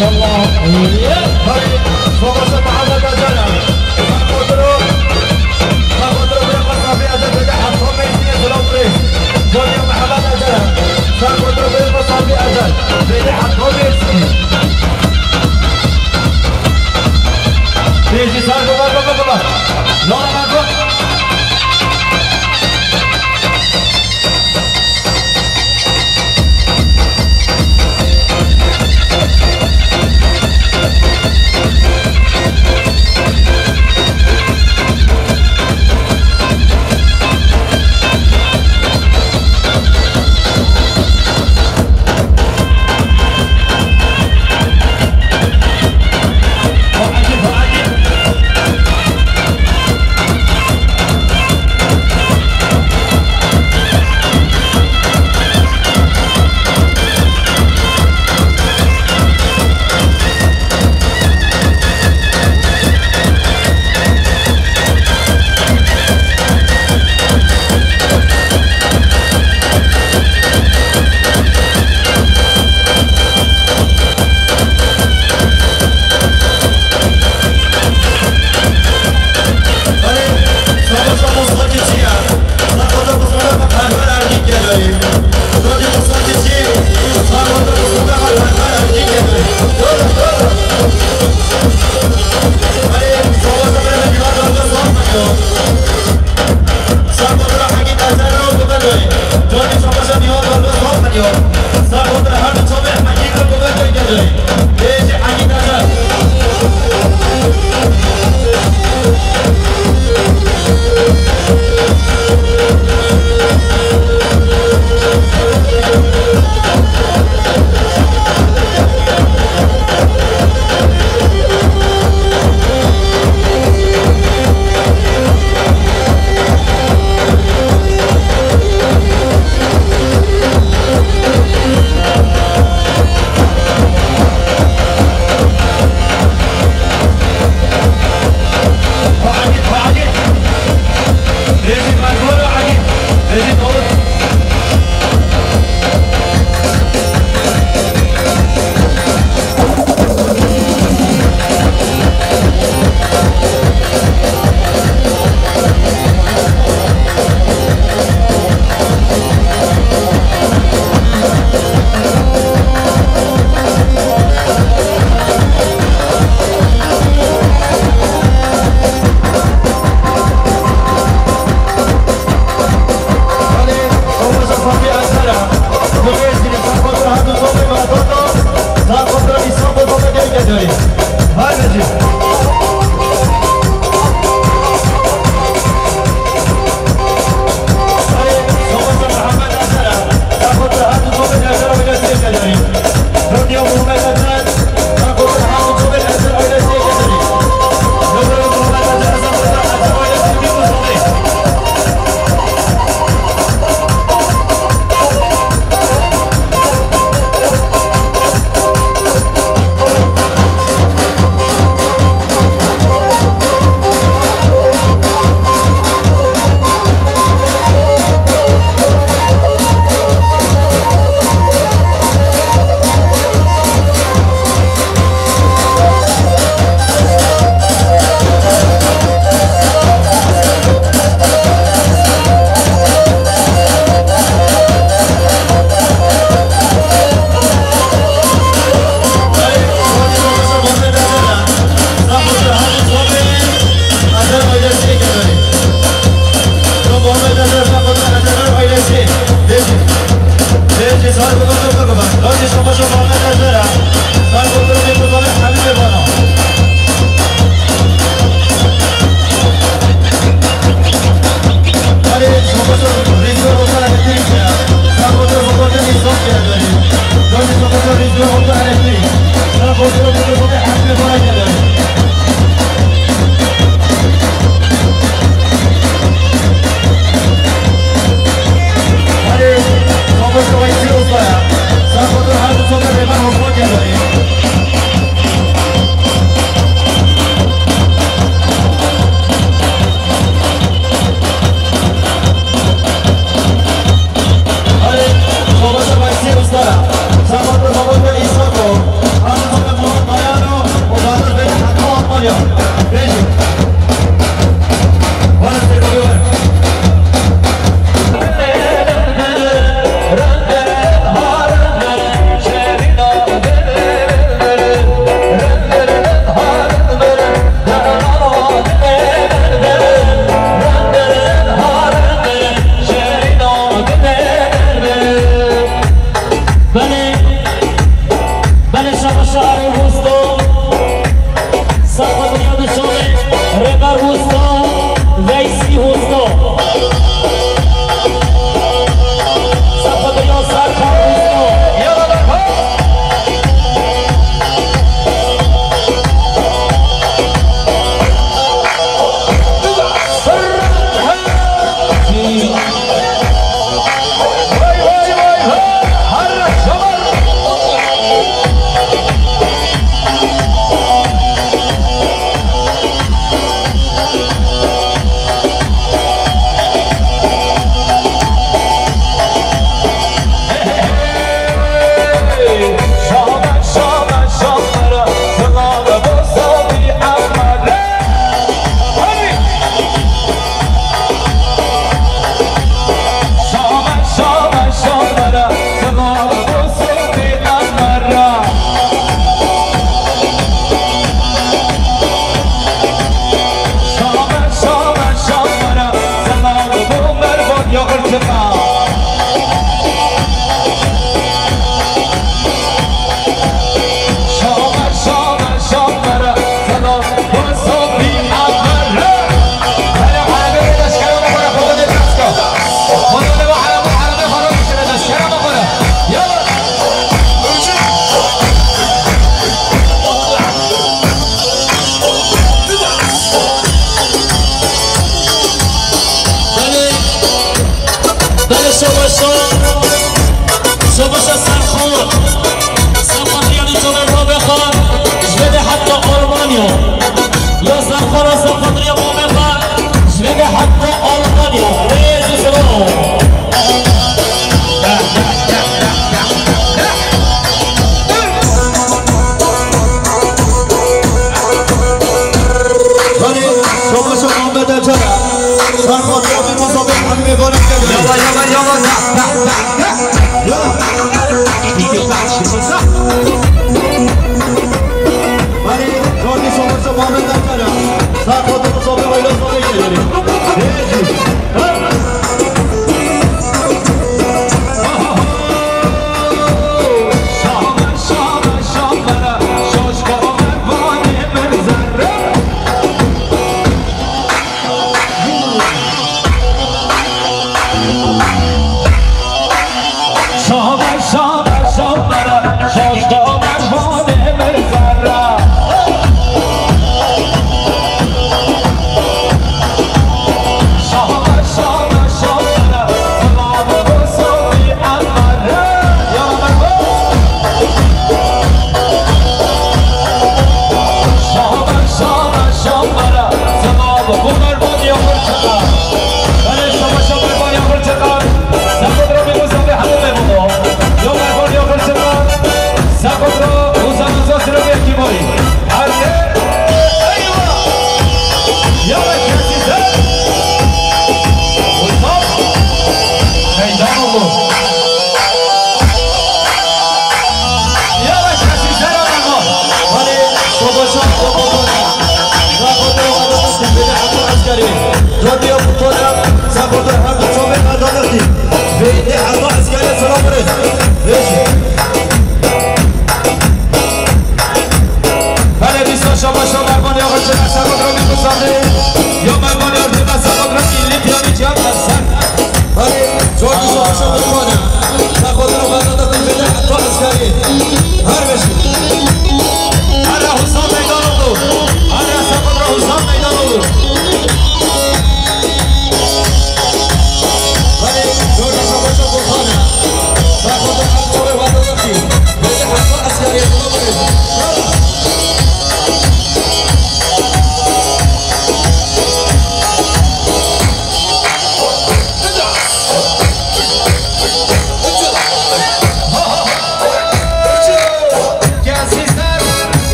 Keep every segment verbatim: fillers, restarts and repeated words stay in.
Yallah. Hadi, savaşa Muhammed Acar. Sakotro. Sakotro, bir pas abi Acar, dedi, Hasan Bey, size selam, reis. Johnny Muhammed Acar. Sakotro, bir pas abi Acar, dedi, Hasan Bey, size. Reis, sağ ol, baba, baba. Normal, baba.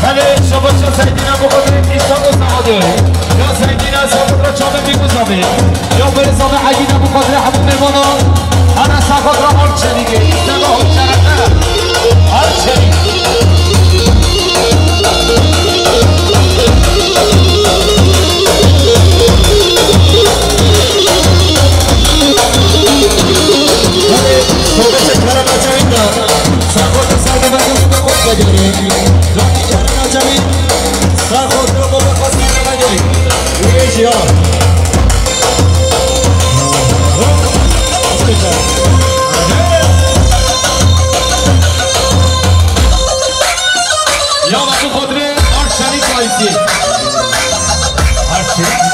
Belê, şabaş ya Seydîna Muqadirê Îstanbul Samadoyê. Ya Seydîna Saxotra Çavê Bîku Zavê. Ya Belê Zavê Egîna Muqadirê hemû mêvanan. Ana Saxotra Arçelikê. Îstanbul Arçelikê. Arçelik. Belê, şabaş ya Kerem Ecevît de. Saxotra Serdemê Muqadirê. Canî Kerem Ecevît. Saxotra baba Xasî Ecevît. Wê jî ya. Ya Muqadirê Arçelik Aysi. Arçelik.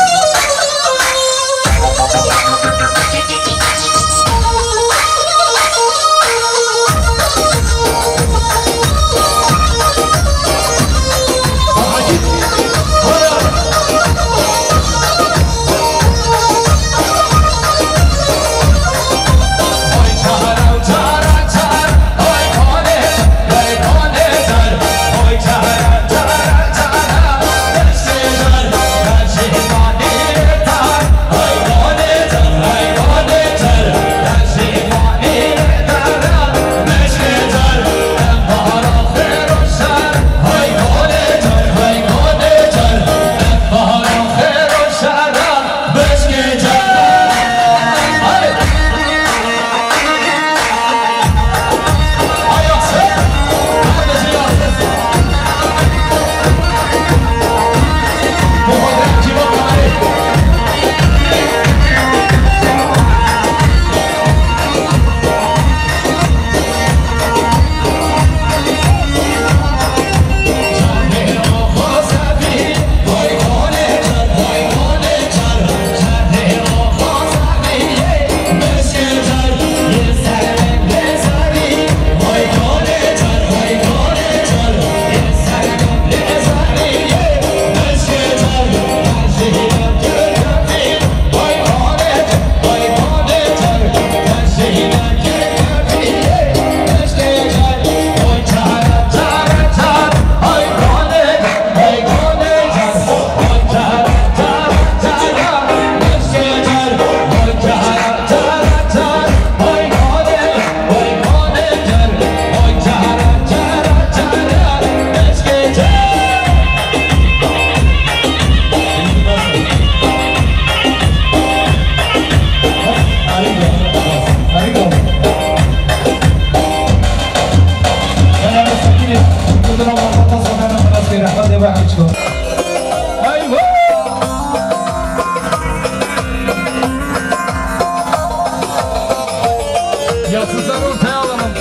Ya sizler ortaya alalım.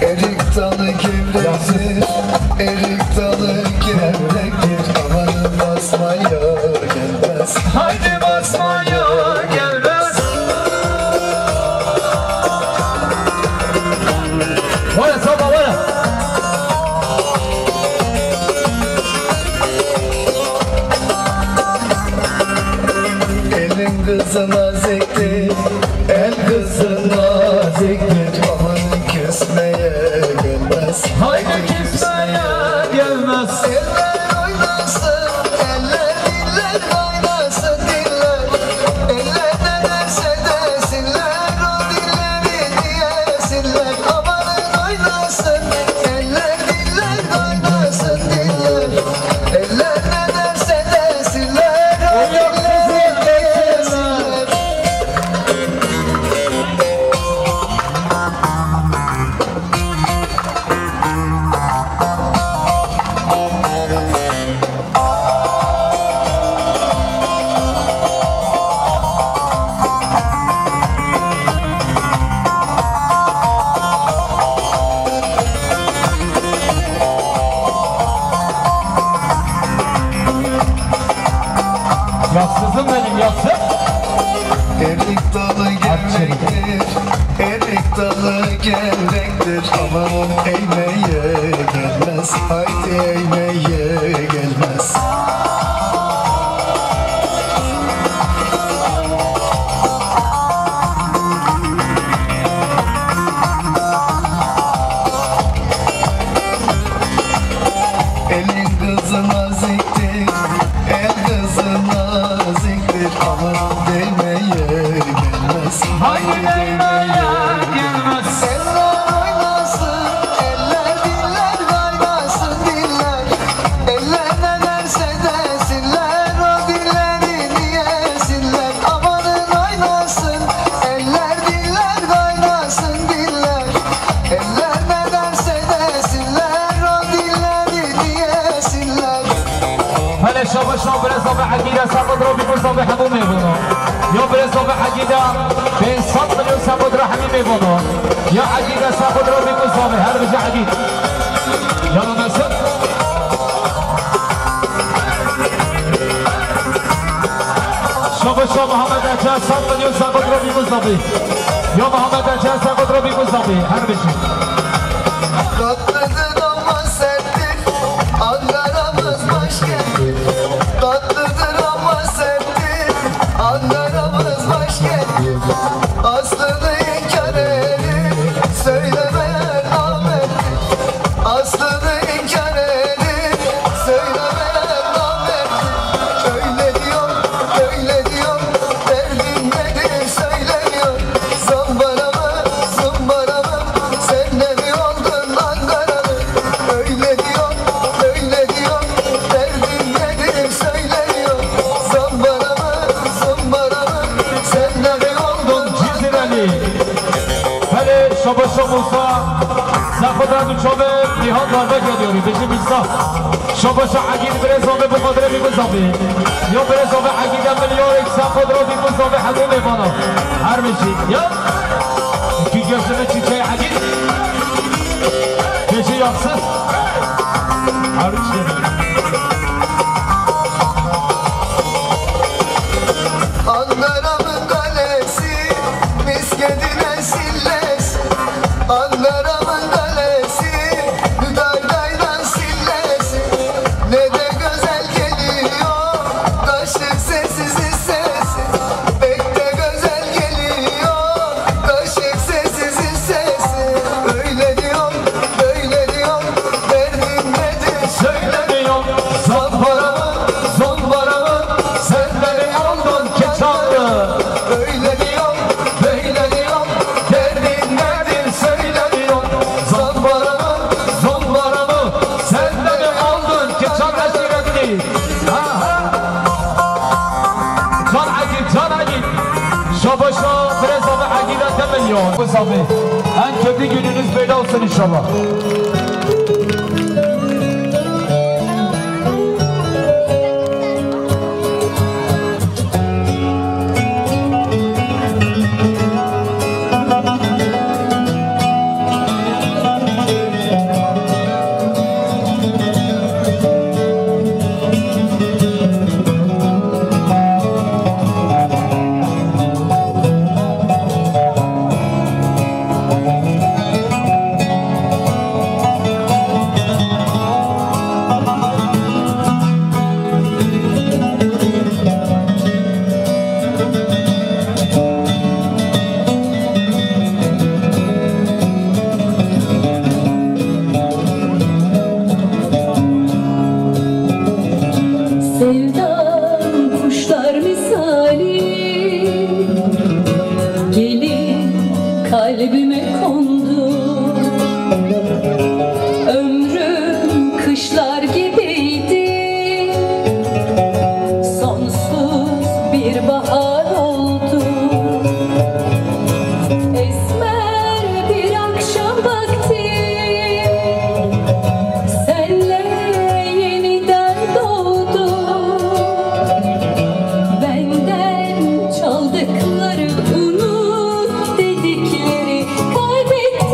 Erik dalı gevrektir, erik dalı gevrektir. Amanın basmaya gelmez. Haydi basmaya gelmez. Vara, saba, vara. Elin kızına zektir, el kızına zektir. Aman kesmeye gelmez. Haydi kesmeye gelmez. Eller oynasın, eller diller oynasın, diller. Eller ne derse desinler, o dilleri diyesinler. Amanın oynasın, eller diller oynasın, diller. Eller ne derse desinler, o dilleri diyesinler. Yassızım benim, yassız. Erik dalı gevrektir, erik dalı gevrektir. Aman eğmeye gelmez, haydi eğmeye gelmez. Şo birêza me Egîd e, seqot robî ku zavê hemû mêvano. Ya birêza me Egîd e, pênc sed milyon seqot ra hemî mêvano. Ya Egîd e, seqot robî ku zavê, her bijî Egîd. Ya Mehmet Sef. Şo bi şo Muhammed Ece, sed milyon seqot robî ku zavê. Ya Muhammed Ece, seqot robî ku zavê, her bijî. Tatlıdır ama serttir, Ankara'mız başkenttir. Tatlıdır ama serttir, Ankara'mız başkenttir. Aslını inkar edip söylemeyen namerttir. Aslını inkar edip söylemeyen namerttir. Öyle diyor, öyle diyor, derdin nedir söylemiyor. Zımbara mı, zımbara mı, sen de mi oldun Ankaralı? Öyle diyor, öyle diyor, derdin nedir söylemiyor. Zımbara mı, zımbara mı, sen de mi oldun Cizreli. Belê, şobo şo Musa, Zexodan û Çavê, Nihat Darbe geliyor, bizim İsa. Şobo şo Egîd birêza me bi Xwedê re bî ku zavê. Ya birêza me Egîd e milyarek seqot robî ku zavê hemû mêvana. Her bijî. Ya. Ki gözüme çiçeği Egîd. Gece yaksın. Her şey. Ankara'mın kalesi, Miskedine sillesi. Ankara'mın kalesi, Hüdayday'dan sillesi. Ne de güzel geliyor kaşık sessizin sesi. Pek de güzel geliyor kaşık sessizin sesi. Öyle diyor, böyle diyor, derdin nedir söylemiyor. Zambara mı, zambara mı, sen beni aldın Keçanlı. Öyle diyor, böyle diyor, derdin nedir söylemiyor. Zambara mı, zambara mı, sen beni aldın Keçan eşiretli. Aha. Can Egîd, Can Egîd. Şobo şo birêza me Egîd e, te milyon. Bu sabî. En kötü gününüz böyle olsun inşallah. Sevdam kuşlar misali gelip kalbime kondu. Ömrüm kışlar gibiydi, sonsuz bir bahar oldu. Esmer bir akşam vakti senle yeniden doğdu. Benden çaldıkları unut dedikleri kaybettim.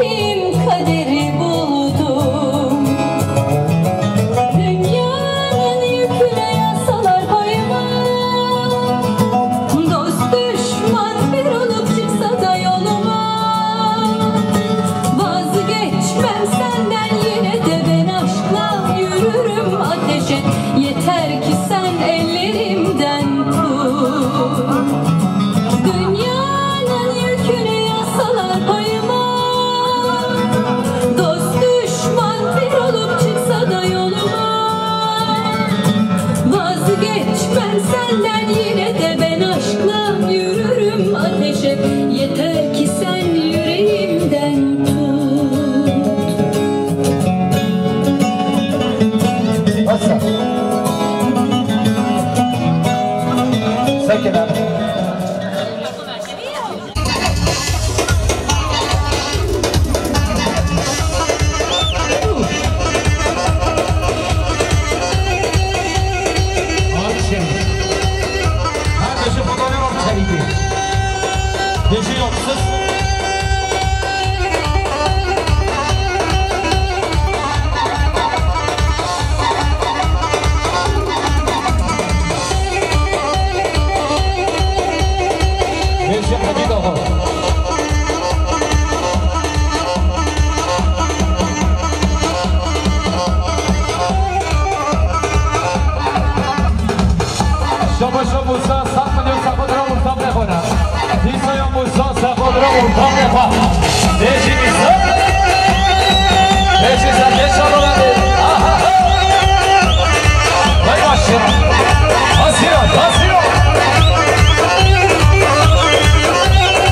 Basıyor.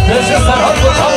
Beşi Serhat Gökhan.